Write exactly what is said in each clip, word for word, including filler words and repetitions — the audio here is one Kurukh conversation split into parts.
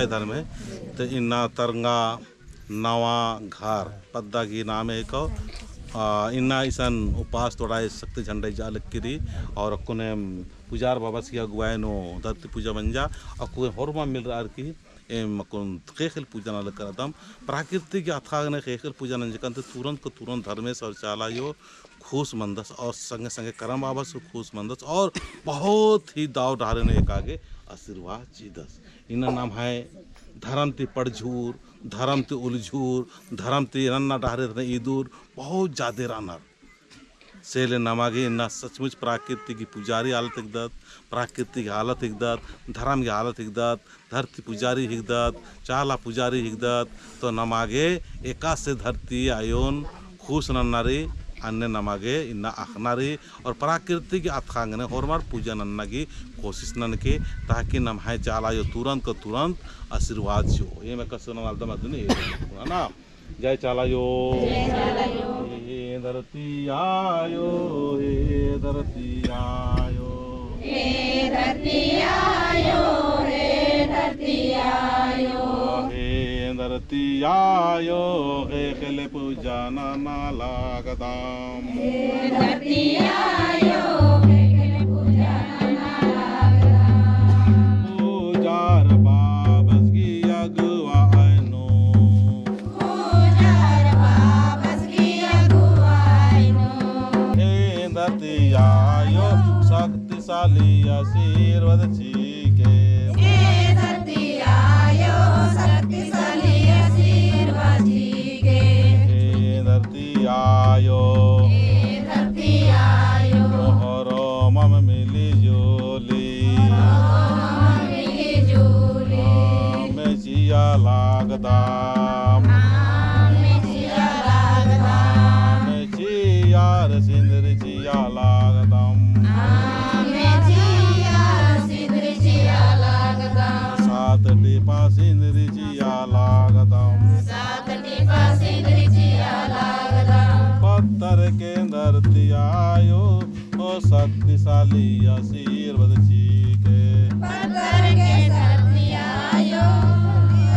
धर्मे, ते इन्ना तरंगा नवा घर पद्दा गही नामे हेको। आ, इन्ना इसन उपास तोड़ाय शक्ति झंडा इजा लक्की रई और अक्कुन एम पुजार बाबस गही अगुवाई नू धरती पूजा मंजा। अक्कु होरमा मिलरअर की एम अक्कुन ख़ेख़ेल पूजा नना लगदम। प्राकृतिक गही अथख़ा गने ख़ेख़ेल पूजा नंजकन ते तुरंत का तुरंत धर्मेस और चाला अयो खुश मंदस और संगे संगे करम बाबस खुश मंदस और बहुत ही दव डहरे नू एकागे आशीर्वाद चिदस। इन्ना नम्है धरम ती पड़झुर, धरम ती उलझुर, धरम ती नन्ना डहरे तने इदुर बहुत जादे रअनर। से ले नमा गे इन्ना सचमुच प्राकृतिक गही पुजारी आलत हिकदत, प्राकृतिक गही आलत हिकदत, धरम गही आलत हिकदत, धरती पुजारी हिकदत, चाला पुजारी हिकदत, तो नमा गे एकासे धरती अयोन खुश नन्ना रई, अन्ने नमा गे इन्ना अख़ना रई, और प्राकृतिक गही अथख़ा गने होरमर पूजा नन्ना गही कोशिश ननके, ताकि नम्है चाला अयो तुरंत का तुरंत आशीर्वाद चिओ। एम एकासे नना लगदम अदिन, है ना? जय चाला अयो। जय चाला अयो। हे धरती आयो, हे धरती आयो। हे धरती आयो, हे धरती आयो। हे धरती आयो, ख़ेख़ेल पूजा नना लगदम। हे धरती आयो, ख़ेख़ेल पूजा नना लगदम। पुजार बाबस गही अगुवाई नू। पुजार बाबस गही अगुवाई नू। हे धरती आयो, शक्तिशाली आशीर्वाद चिके। हे धरती आयो, शक्तिशाली आशीर्वाद चिके। हे धरती आयो। हे धरती आयो। होरमम मिली जुली। होरमम मिली जुली। आमे चिआ लगदम। आमे चिआ लगदम। आमे चिअर सिंदरी चिआ लगदम। आमे चिअर सिंदरी चिआ लगदम। सात टिपा सिंदरी चिआ लगदम। सात टिपा सिंदरी चिआ लगदम। पत्थर के धरती आयो, ओ शक्तिशाली आशीर्वाद चिके। पत्थर के धरती आयो,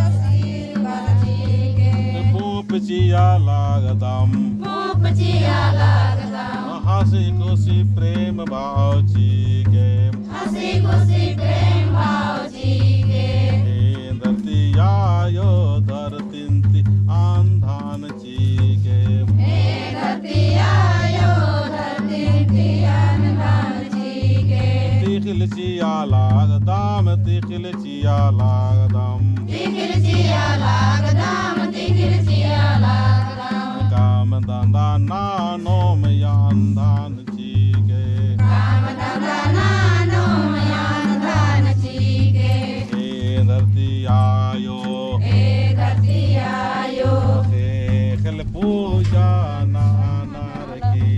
आशीर्वाद चिके। पूंप चिआ लगदम। पूंप चिआ लगदम। हँसी खुशी प्रेम भाव चिके। हँसी खुशी प्रेम भाव चिके। हे धरती आयो, धरती ती अन्न धान चिके। हे धरती आयो, धरती ती अन्न धान चिके। तिख़िल चिआ लगदम, तिख़िल चिआ लगदम। तिख़िल चिआ लगदम, तिख़िल चिआ लगदम। काम धंधा ननोम अन्न धान चिके। काम धंधा ननोम अन्न धान चिके। हे धरती आयो। हे धरती आयो। ख़ेख़ेल पूजा ननर की।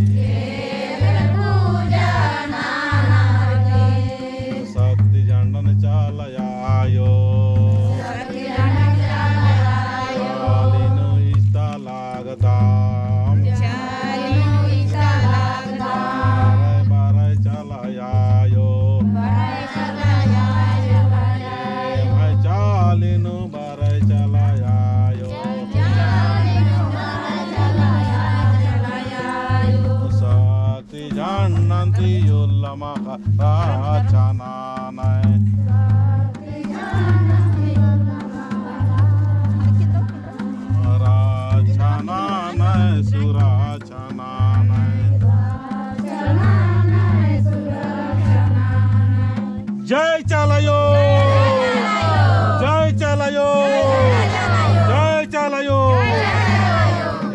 ख़ेख़ेल पूजा ननर की। शक्ति झंडन चाला आयो। शक्ति झंडन चाला आयो। चाली नू इजता लगदम। चाली नू इजता लगदम। बारय बारय चाला आयो। बारय चाला आयो। एम्है चाली नू बारय चाला आयो। चाली नू बारय चाला आयो। शक्ति झंडन ती उल्ला माख़ा रक्षा ननय। रक्षा ननय, सुरक्षा ननय। जय चाला अयो। जय चाला अयो। जय चाला अयो।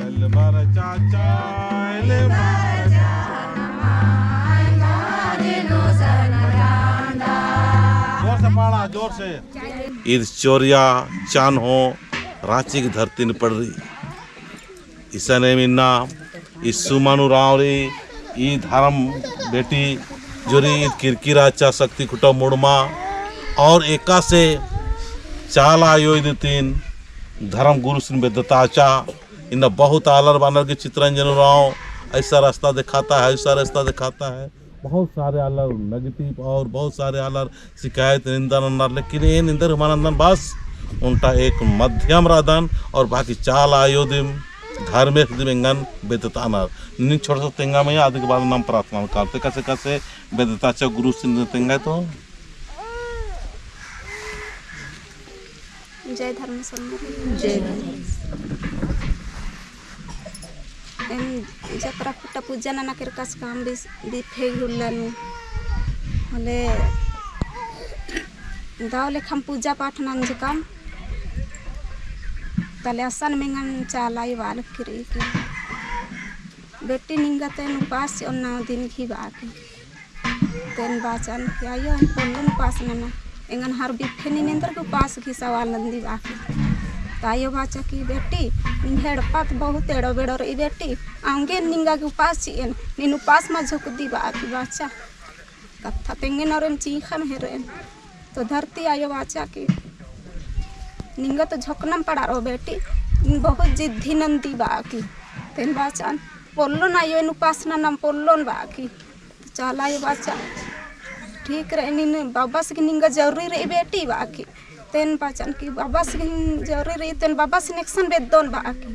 एलबर चाचा, एलबर चाचा। जोर से पाड़ा, जोर से। ईद चोरिया चान हो राँची की धरती नू पड़री। इसन एम इन्ना ई सुमन उराँव रई, ई धरम बेटी जोरी ईद किरकिरा चा शक्ति खुटा मुड़मा और एकासे चाला अयो ईद तीन धरम गुरुसिन बेद्दताचा। इन्ना बहुत आलर बानर के चितरंजन उराँव ऐसा रास्ता दिखाता है, ऐसा रास्ता दिखाता है। बहुत सारे आलर negative और बहुत सारे आलर शिकायत निंदा नन्नर, लेकिन एन एन्देर हूँ मल नन्दन, बस ओन्टा एक माध्यम रअदन और बाकी चाला आयो दिम धर्मेस दिम एंगन बेद्दतअनर। नीन छोटा सा तेंगा मइय्याँ, अदिक बाद नाम प्रार्थना कालते कसे कसे बेद्दतआ चा गुरुसिन तेंगा तो। जय धर्मेस। जय धर्मेस। एम जतरा खुट्टा पूजा नना केरकस काम बी, बीफे हुल्ला नू। होले दव लेखम पूजा पाठ नंजकम। तले असन एंगन चाला आयो बआ लगी रई कि बेटी निंगा तेन उपास चिओन नौ दिन गही बआ की। तेन बाचन कि आयो एन पोल्लोन उपास नना। एंगन हर बीफे नीन एन्देर गे उपास गही सवाल नंदी बआ की। तो आयो बाचा कि बेटी, निंग्है एड़पा तो बहुत एड़ो बेड़ो रई बेटी, औंगे निंगा गे उपास चिएन, नीन उपास मा झोकदी बआ की बाचा। कत्था तेंगेन और एन चींख़ा मेहरेन। तो धरती आयो बाचा कि निंगा तो झोकनम पड़ारो बेटी, नीन बहुत जिद्दी नंदी बआ की। तेन बाचन पोल्लोन आयो एन उपास ननम पोल्लोन बआ की। तो चाला आयो बाचा, ठीक रई, नीन बबस गही निंगा जरूरी रई बेटी बआ की। तेन बाचन कि बबस गही जरूरी रई, तेन बबस एकसन बेद्दोन बआ की।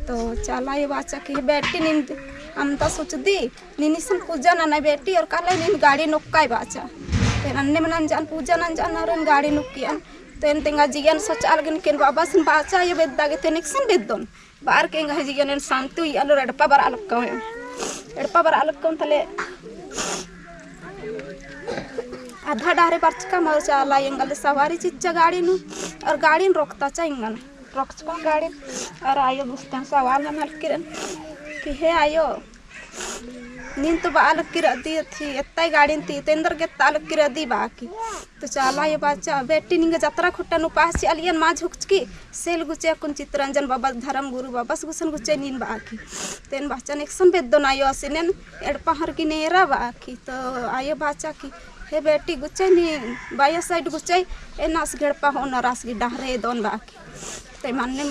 तो चाला आयो बाचा कि हे बेटी, नीन अमदा सोचदी, नीन इसन पूजा नना बेटी और काले नीन गाड़ी नू ओक्कय बाचा। तेन अन्नेम नंजन पूजा नंजन और एन गाड़ी नू ओक्कियन। तेन तेंगा जियन सोचआ लगिन कि एन बबस बाचा आयो बेद्दा गे तेन एकसन बेद्दोन। बअर के एंग्है जियन एन शांति उइयन और एड़पा बरआ लक्कम। एड़पा बरआ लक्कम तले आधा डहरे बरचकम और चाला आयो एंगल सवारी चिच्चा गाड़ी नू और गाड़ी नू रोकता चा एंगन। रोकचकम गाड़ी नू और आयो गुस्तेन सवाल नना लगी रअन कि हे आयो, नीन तो बआ लगी रअदी अथी, एत्तय गाड़ी नू ती, तो एन्देर गे एत्ता लगी रअदी बआ की। तो चाला आयो बाचा, बेटी निंगा जतरा खुट्टा नू उपास चिआलियन मा झुकचकी, सेल गुचे अक्कुन चितरंजन बबस धर्म गुरु बबस गुसन गुचे नीन बआ की। तेन बाचन एकसन बेद्दोन आयो आसिन एन एड़पा हर की नेरा बआ की। तो आयो बाचा की, हे बेटी गुचे नी, बाया side गुचे, एन आस गही एड़पा होअनर आस गही डहरे एदोन बआ की। ते मन्ने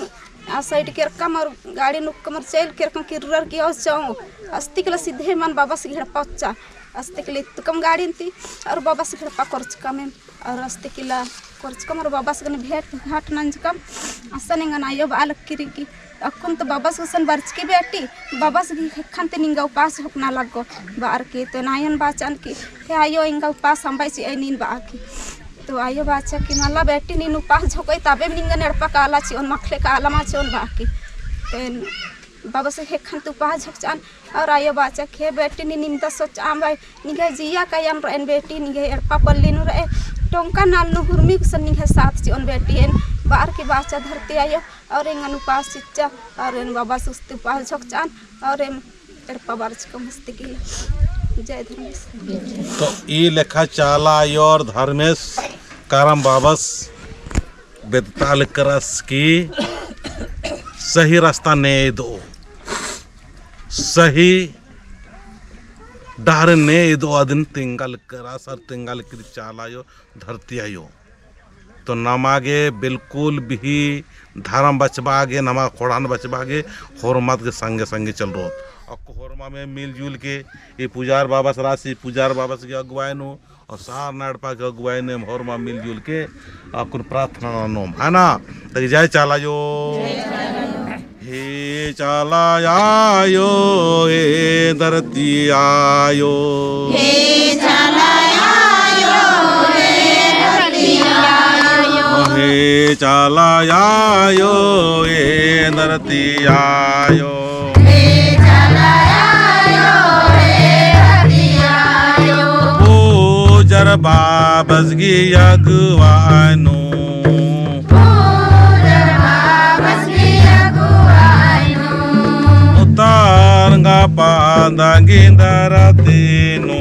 आ side केरकम और गाड़ी नू ओक्कम और चइल केरकम किर्रर की और चौ। अस्तिकला सीधे मन बबस गही एड़पा ओच्चा। अस्तिकला इत्तकम गाड़ी नू ती और बबस गही एड़पा कोरचकम एम। और अस्तिकला कोरचकम और बबस गने भेंट घाट नंजकम। असन एंगन आयो बआ लगी रई कि अक्कुन तो बबस गुसन बरचकी बेटी, बबस गही ख़ेक्खन ती निंगा उपास झोकना लग्गो बअर की। तो आयोन बाचन कि हे आयो एंगा उपास अम्बय चिअय नीन बआ की। तो आयो बाचा कि मला बेटी नीन उपास झोकय तबे निंगन एड़पा काला चिओन, मखले काला मा चिओन बआ की। तेन बबस गही ख़ेक्खन ती उपास झोकचन और आयो बाचा कि हे बेटी नीन इमदा सोचआ अम्बय, निंग्है जिया कायम रअन बेटी, निंग्है एड़पा पल्ली नू रअय, टोंका नाल नू हुरमी गुसन निंग्है साथ चिओन बेटी एन बअर की बाचा धरती आयो। और एंगन उपास चिच्चा और एन बबस गुसन ती उपास झोकचन और एम एड़पा बरचकम अस्तिकला। जय धर्मेस। तो ई लेखा चाला आयो और धर्मेस करम बबस बेद्दतआ लक्करस कि सही रस्ता ने इदो, सही डहरे ने इदो अदिन तेंगा लक्करस और तेंगा लक्करी चाला आयो धरती आयो। तो नमा गे बिल्कुल बिही धरम बचबआ गे, नमा खोड़हन बचबआ गे, होरमत गे संगे संगे चलरोत। अक्कु होरमाम मिलजुल के, ई पुजार बबस रअस, ई पुजार बबस गे अगुवाई नू, और सारना एड़पा गे अगुवाई नू एम होरमा मिलजुल के, अक्कुन प्रार्थना ननोम, है ना? तो जय चाला आयो। हे चाला आयो, हे धरती आयो। हे चाला आयो, हे धरती आयो। हे चाला आयो, हे धरती आयो। हे चाला आयो, हे धरती आयो। पुजार बबस गही अगुवाई नू। पुजार बबस गही अगुवाई नू। तरंगा पद्दा गही धरती नू।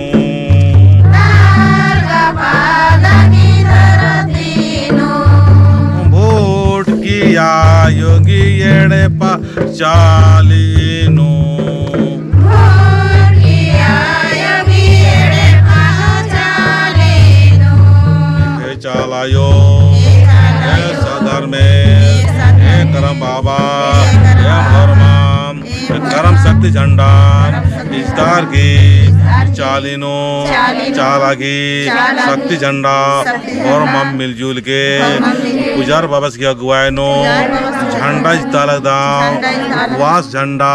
तरंगा पद्दा गही धरती नू। भुटकी आयो गही एड़पा चाली नू। भुटकी आयो गही एड़पा चाली नू। हे चाला आयो, हे सत धर्मेस, हे करम बबा, हे होरमा, हे करम शक्ति झंडा, हे इजतार की चाली नू, चाला की शक्ति झंडा होरमम मिलजुल के पुजार बाबस की अगुवाई नू झंडा इजता लगदम। उपवास झंडा,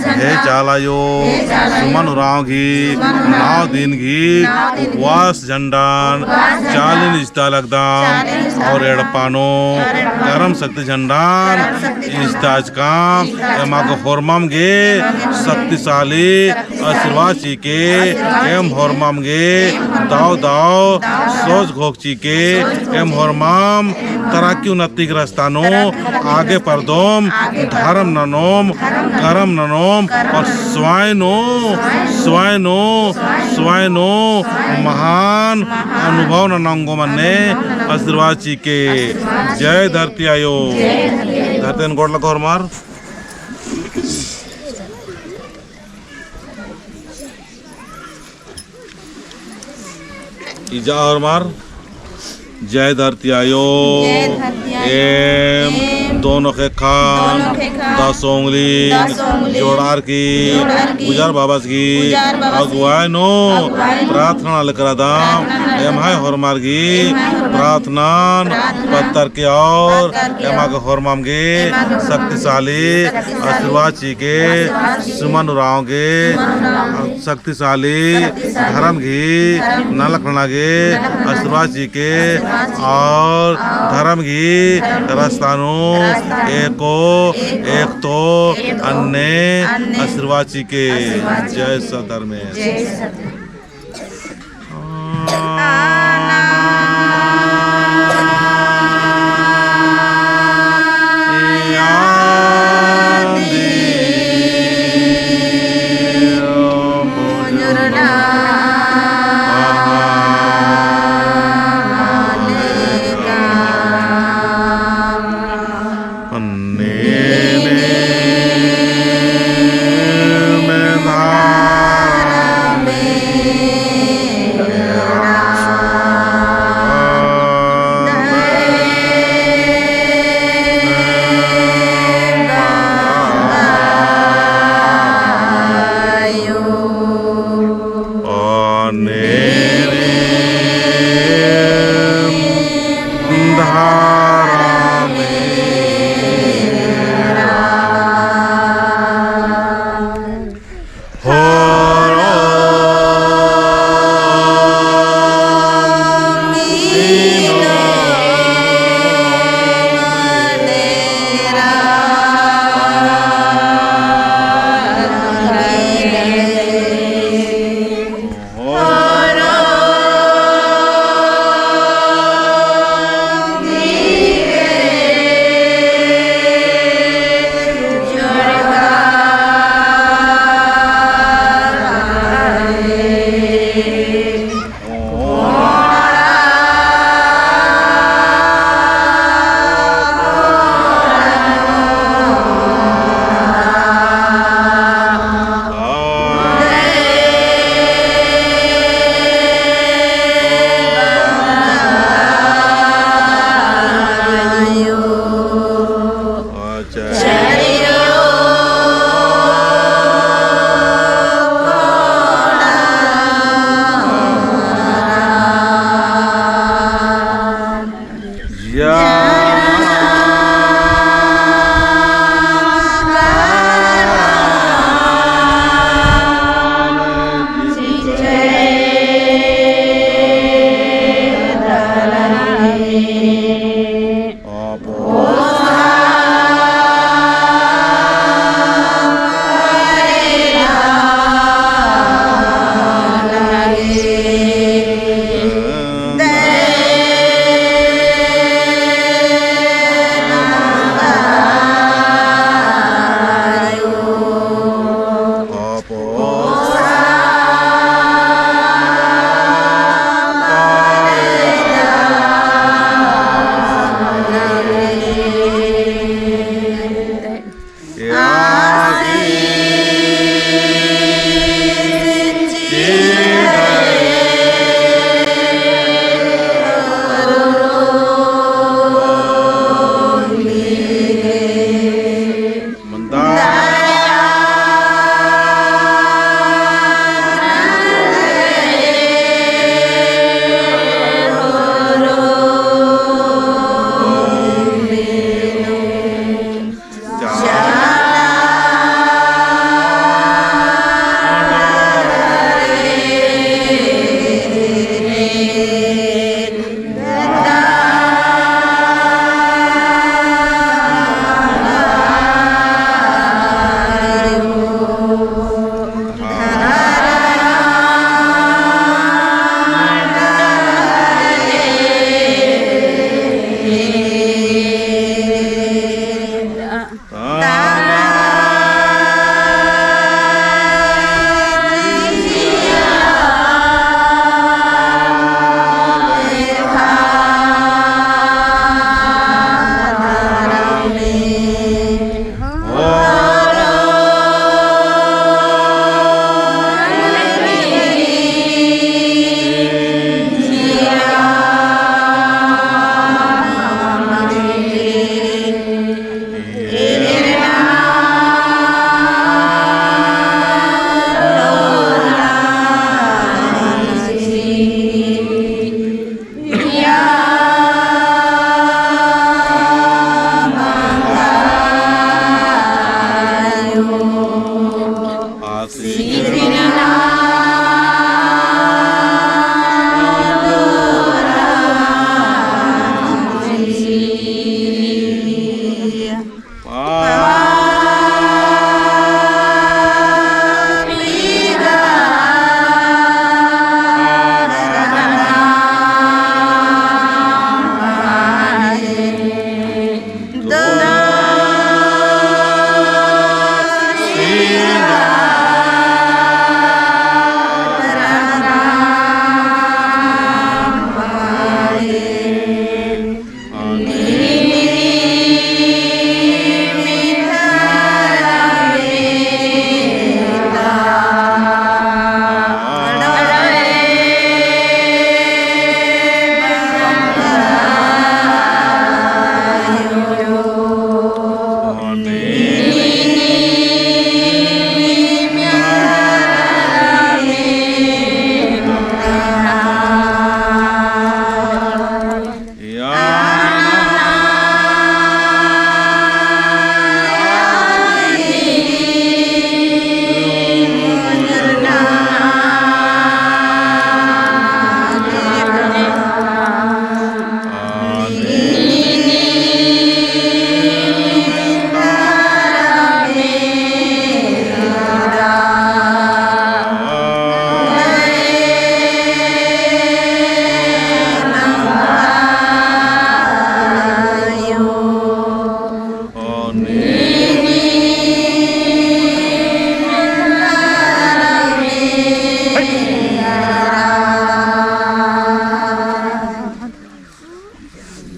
हे चाला आयो, सुमन उराँव गही नौ दिन गही उपवास झंडान चाली नू इजता लगदम और एड़पा नू करम शक्ति झंडान इजताचकम। एमा गे होरमम गे शक्तिशाली आशीर्वाद चिके, एम होरमम गे दव दव सोच घोख चिके, एम होरमम तरक्की उन्नति गे रस्ता नू आगे परदोम, धर्म ननोम, करम ननोम और स्वयं नू, स्वयं नू, स्वयं नू महान अनुभव नना ओंगोम अन्ने आशीर्वाद चिके। जय धरती आयो। धरती आयोन गोड़ लग्गो होरमर। इजा होरमर। जय धरती आयो। जय धरती आयो। एम एम दोनों ख़ेक्खन दोनों ख़ेक्खन दस उंगली दस उंगली जोड़ार की जोड़ार की पुजार बाबस गही पुजार बाबस गही अगुवाई नू अगुवाई नू प्रार्थना नना लगदम। प्रार्थना नना एम्है होरमर गही एम्है होरमर गही प्रार्थनन प्रार्थना पत्तर के और पत्तर के एमा गे होरमम गे एमा गे होरमम गे शक्तिशाली शक्तिशाली आशीर्वाद चिके, आशीर्वाद चिके, सुमन उराँव गे सुमन उराँव गे शक्तिशाली धर्म गही नलख नना गे आशीर्वाद चिके और धर्म गही रस्ता नू एको एकतो अन्ने आशीर्वाद चिके। जय सत धर्मेस।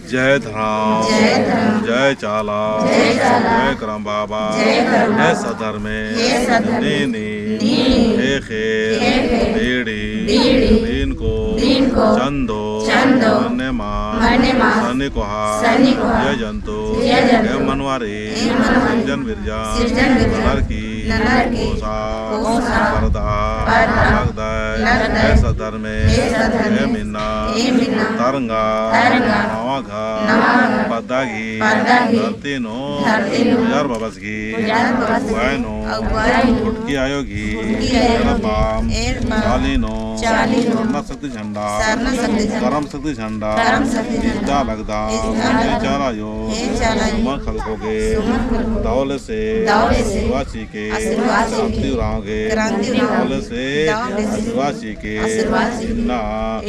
जय धरम, जय धरम, जय चाला, जय चाला, जय करम बाबा, जय करम बाबा, हे सद्धर्मे, हे सद्धर्मे, नीनी, नीनी, ख़ेख़ेल, ख़ेख़ेल, बीड़ी, बीड़ी, बीनको, बीनको, चंदो, चंदो, मन्नेमा, मन्नेमा, सन्नी कोहा, सन्नी कोहा, जिया जंतु, जिया जंतु, एम मनवारी, एम मनवारी, सिरजन बिरजन, सिरजन बिरजन, ननर की, ननर की, कोसा, कोसा, परदा, परदा, लगदय, लगदय, हे सद्धर्मे, हे सद्धर्मे, एम इन्ना, एम इन्ना, तरंगा, तरंगा, नवा घर, नवा घर, पद्दा गही, पद्दा गही, धरती नू, धरती नू, पुजार बाबस गही, पुजार बाबस गही, अगुवाई नू, अगुवाई नू, फुटकी आयो गही, फुटकी आयो गही, एड़पा, एड़पा, चाली नू, चाली नू, सरना शक्ति झंडा, सरना शक्ति झंडा, करम शक्ति झंडा, करम शक्ति झंडा, इजता लगदम, इजता लगदम, हे चाला आयो, हे चाला आयो, सुमन खलखो गे, सुमन खलखो गे, दव ले से, दव ले से, आशीर्वाद चिके, आशीर्वाद चिके, क्रांति उराँव गे, क्रांति उराँव गे, दव ले से, दव ले से, आशीर्वाद चिके, आशीर्वाद चिके, इन्ना,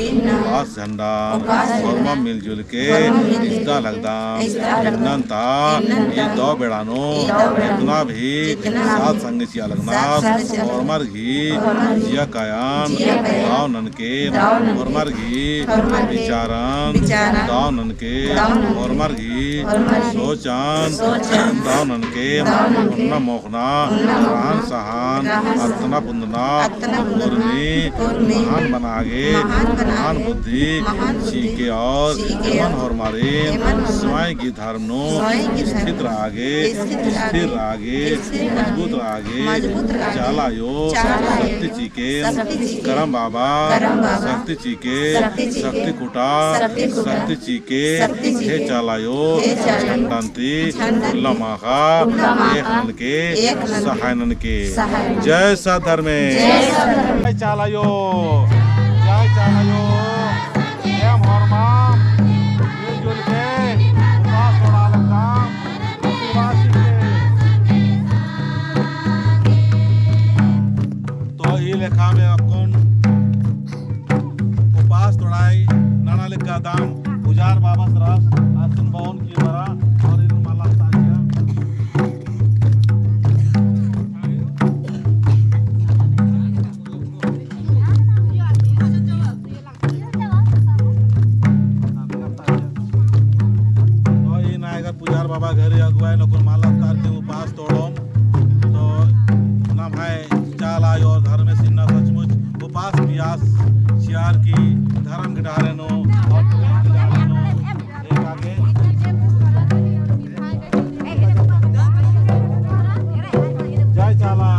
इन्ना, उपास झंडा, उपास झंडा, होरमा मिलजुल के, होरमा मिलजुल के, इजता लगदम, इजता लगदम, इन्नन ता, इन्नन ता, ई दव बेड़ा नू, ई दव बेड़ा नू, जितना भी, जितना भी, सत संगी चिआ लगनर, सत संगी चिआ लगनर, होरमर गही, होरमर गही, जिया कायन, जिया कायन, दव ननके, दव ननके, होरमर गही, होरमर गही, बिचारन, बिचारन, दव ननके, दव ननके, होरमर गही, होरमर गही, सोचन, सोचन, दव ननके, दव ननके, ओन्ना मोख़ना, ओन्ना मोख़ना, रहन सहन, रहन सहन, अत्तना पुन्दना, अत्तना पुन्दना, उर्मी, उर्मी, महान बना गे, महान बना गे, महान बुद्धि, महान बुद्धि, चिके और चिके, एमन होरमारिन, एमन होरमारिन, स्वयं गही धर्म नू, स्वयं गही धर्म नू, स्थिर रआ गे, स्थिर रआ गे, स्थिर रआ गे, स्थिर रआ गे, मजबूत रआ गे, मजबूत रआ गे, चाला आयो, चाला आयो, शक्ति चिके, शक्ति चिके, करम बाबा, करम बाबा, शक्ति चिके, शक्ति चिके, शक्ति खुटा, शक्ति खुटा, शक्ति चिके, शक्ति चिके, हे चाला आयो, हे चाला आयो, झंडन ती, झंडन ती, उल्ला माख़ा, उल्ला माख़ा, एक ननके, एक ननके, सहाय ननके। सहाय ननके। जय सद्धर्मे। जय सद्धर्मे। जय चाला आयो। जय चाला आयो। एम होरमा मिलजुल के उपास तोड़ा लगदम। आशीर्वाद चिके। तो ई लेखा में अक्कुन उपास तोड़ाई नना लिक्कादम। पुजार बाबस रअस आसिन बओन की बरा और इन मला ताजिया। तो ई नायगर पुजार बाबा घरे अगुवाई नकुन माला तार के उपास तोड़ोम। तो नम्है चाला आयो धर्मेस इन्ना सचमुच उपास पियास चिअर की धर्म के डहरे नू और प्रेम के डहरे नू एक आगे। जय चाला।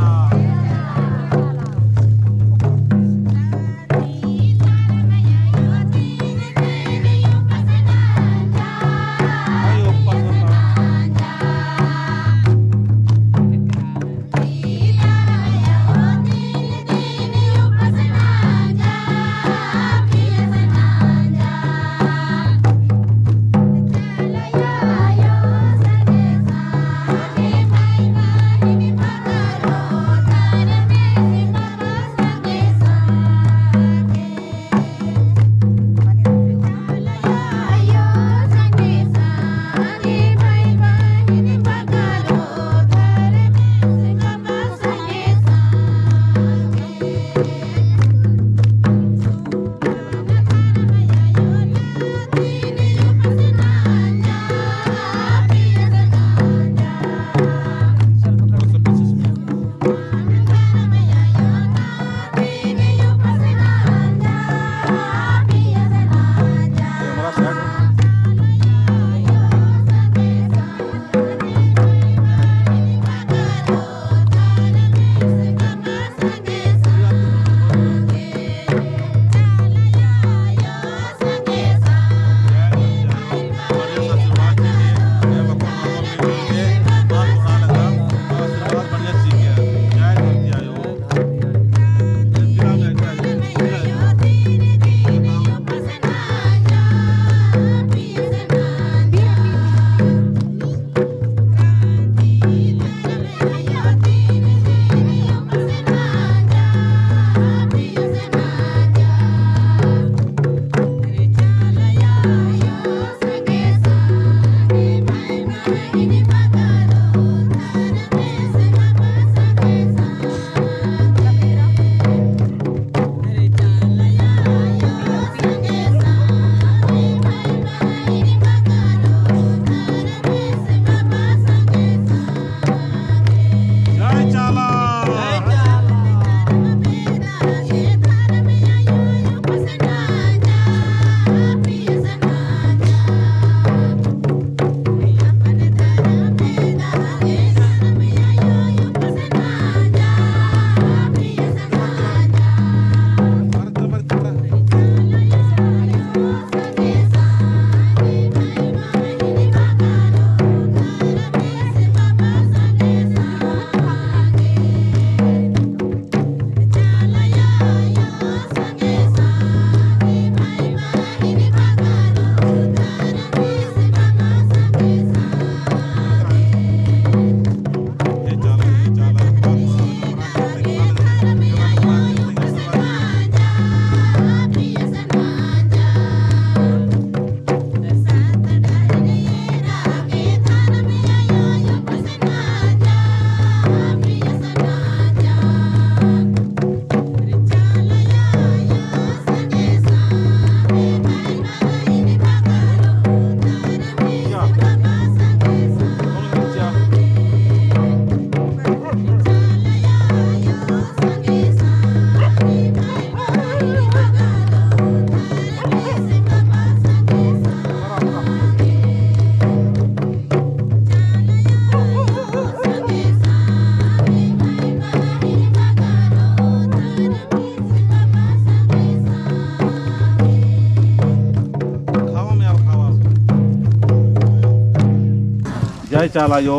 जय चाला आयो,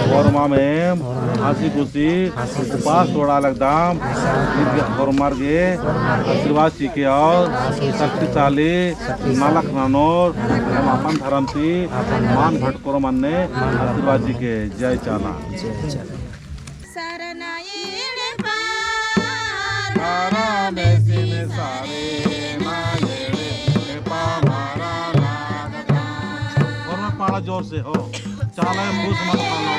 होरमाम एम हँसी खुशी उपास तोड़ा लगदम, होरमर गे आशीर्वाद चिके और शक्तिशाली नलख ननोर, एम अपन धर्म ती मल भटकोर मन्ने आशीर्वाद चिके। जय चाला। और पाड़ा जोर से हो, चाला खुश मन पालो।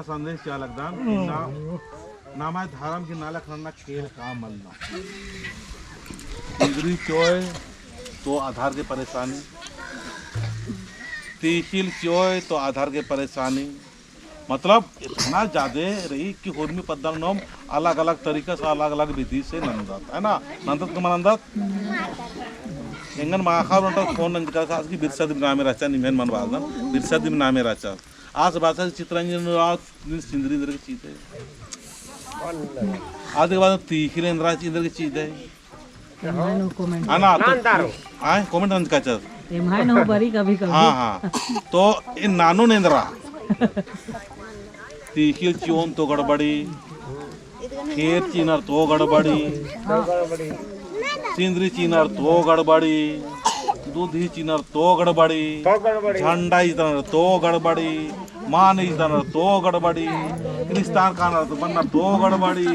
संदेश चिआ लगदन, इन्ना नम्है धरम की नालख नन्ना केल का मल्ला। सिंदरी चिओय तो आधार के परेशानी, तिख़िल चिओय तो आधार के परेशानी, मतलब इतना जादे रई कि होरमी पद्दा नू नम अलग-अलग तरीका से, अलग-अलग विधि से नन्दत, है ना? नन्दत का मल नन्दत? एंगन माख़ा ओन्टा फोन नंजका सास की बिरसा दिम नामे रहचा, निम्है एन मल बअदन, बिरसा दिम नामे रहचा। आस बाचा चितरंजन राव सिंदरी एन्देरगे चिदय। आद के बाद तिख़िल एन्देरगे चिदय। एम्है नू comment। है ना, तो, आय, comment नंजका चास। एम्है नू बरी कभी कभी। हाँ, हाँ। तो ए नानू एन्देरा। तिख़िल चिओन तो गड़बड़ी, ख़ेर चिअनर तो गड़बड़ी, सिंदरी चिअनर तो गड़बड़ी, दूधी चिअनर तो गड़बड़ी, झंडा इजदनर तो गड़बड़ी, मान इजदनर तो गड़बड़ी, क्रिस्तान कानर तो बन्नर तो गड़बड़ी,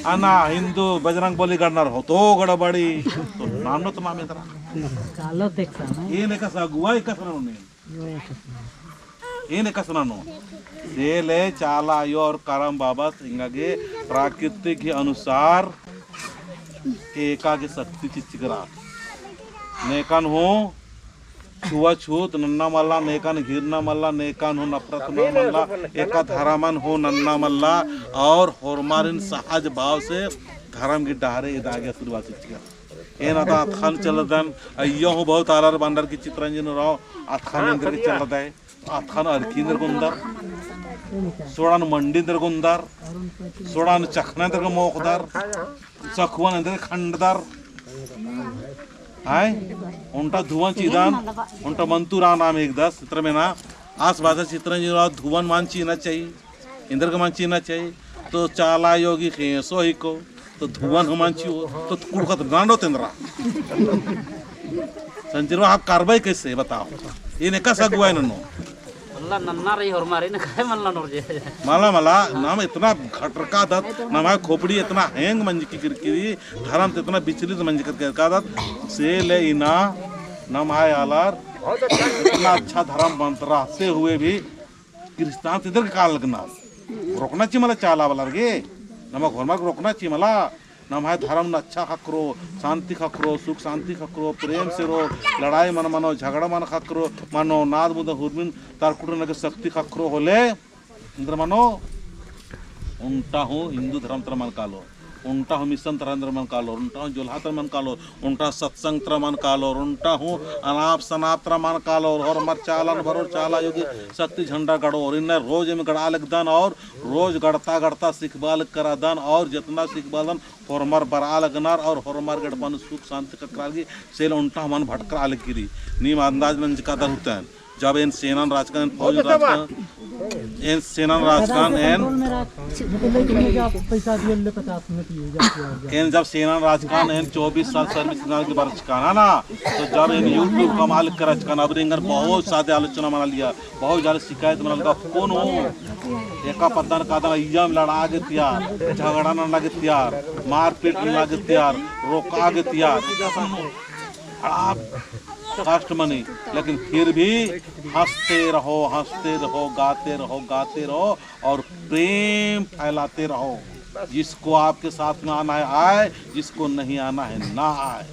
अन्ना हिन्दू बजरंग बली गड़नर हो तो गड़बड़ी, तो नानो तो नाम एन्देरा। कालो देखसा ना। एन एकासे अगुवाई एकासे ननोन। एन एकासे ननोन। से ले चाला आयो और करम बाबस एंगा गे प्राकृतिक के अनुसार एका गे शक्ति चिच्चका रअदर। नेकन हूँ छुआछूत नन्ना मल्ला, नेकन घिरना मल्ला, नेकन हूँ नफरत नन्ना मल्ला, एका धरमन हूँ नन्ना मल्ला, और होरमारिन सहज भाव से धरम की डहरे एदा गे आशीर्वाद चिच्चका। एन अदा अतख़न चलदन, अइय्या हूँ बहुत आलर बअनर की चितरंजन राव अतख़न एन्देरगे चलदय। अतख़न अरखी एन्देरगे ओन्दर, सोड़ान मंडी एन्देरगे ओन्दर, सोड़ान चखना एन्देरगे मोख़दर, चखुअन एन्देरगे खंडदर। आय, ओन्टा धुवन चिअदन, ओन्टा मंतुर आन नाम एकदस, इतरा मेना, आस बाचा चितरंजन राव धुवन मल चिअना चाही, एन्देरगे मल चिअना चाही, तो चाला आयो गही ख़ेंसो हिको, तो धुवन हूँ मल चिओ, तो कुँड़ुख़त नानो तो एन्देरा। संजय राव, आप कार्रवाई कैसे बताओ? एन एकासे अगुवाई ननोन। मल्ला नन्ना रई होरमारिन, काहे मल्ला ननोर जे। मला, मला, नाम इतना खटरकादत, नम्है खोपड़ी इतना हैंग मंजकी किरकिरी, धरम ते इतना विचलित मंजकी किरकादत, से ले इन्ना नम्है आलर इतना अच्छा धरम बअनर रहते हुए भी क्रिस्तान ती एन्देरगे काला लगनर। रोकना ची मला चाला आलर गे। नमा होरमर रोकना ची मला। नम्है धरम नू अच्छा ख़क्खरो, शांति ख़क्खरो, सुख शांति ख़क्खरो, प्रेम से रओ, लड़ाई मल मनो, झगड़ा मल ख़क्खरो, मनो नाद मुदा हुरमिन तरकुटन लगे शक्ति ख़क्खरो होले, एन्देर मनो, ओन्टा हूँ हिन्दू धरम तरा मल कालोर। ओन्टा हूँ मिशन तरा एन्देर मल कालोर, ओन्टा हूँ जोल्हा तरा मल कालोर, ओन्टा सत्संग तरा मल कालोर, ओन्टा हूँ अनाप सनाप तरा मल कालोर, होरमर चालन बरओर, चाला आयो गही शक्ति झंडा गड़ओर, इन्ना रोज एम गड़ा लगदन और रोज गड़ता गड़ता सिखबआ लगदन और जेतना सिखबआ लगदन होरमर बरआ लगनर और होरमर गे एड़पा नू सुख शांति ख़क्खरआ लगी, से ले ओन्टा हूँ मल भटकरआ लगी। नीम अंदाज मंजकादर होतन। जब एन सेना नू रहचकन, एन फौज नू रहचकन, एन सेना नू रहचकन, एन, एन जब सेना नू रहचकन, एन चौबीस साल service नना लगी बरचकन, है ना? तो जब एन YouTube कमआ लगी रहचकन, अबरी एंगन बहुत सारे आलोचना मना लगिया, बहुत ज्यादा शिकायत मना लगा, कौन हो? एका पद्दा नू कादन, इय्या में लड़आ गे तैयार, झगड़ा नना गे तैयार, मारपीट नना गे तैयार, रोकआ गे तैयार। आप कष्ट मनी, लेकिन फिर भी हँसते रहो, हँसते रहो, गाते रहो, गाते रहो और प्रेम फैलाते रहो। जिसको आपके साथ में आना है आए, जिसको नहीं आना है ना आए।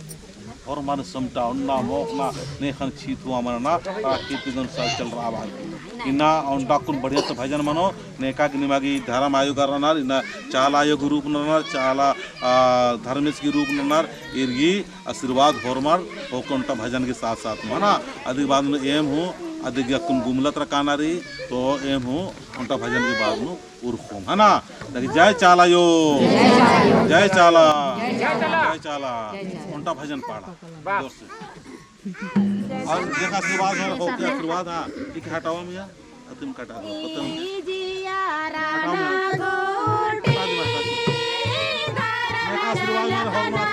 होरमर समटा ओन्ना मोख़ना नेख़न छितुआ मनना, ताकि तिगन सा चल रहा बात। इन्ना ओन्टा कुन बढ़िया से भजन मनो, नेका गे निमा गे धरम आयो गर रअनर, इन्ना चाला आयो गही रूप नू रअनर, चाला, आ, धर्मेस गही रूप नू रअनर, ईर गही आशीर्वाद होरमर होको ओन्टा भजन के साथ साथ में, है ना? अदी के बाद में एम हूँ, अदी गे अक्कुन गुमला तरा काना रई, तो एम हूँ ओन्टा भजन के बाद में उरखोम, है ना? ताकि जय चाला आयो, जय चाला, जय चाला, ओन्टा भजन पाड़ा, जोर से। और देखा आशीर्वाद हो, होके आशीर्वाद, हाँ, एक हटावा मिया। तुम कटा दो, पता नहीं। हटाओ ना। हटा दो, हटा दो। नेका आशीर्वाद में रहो, माँ।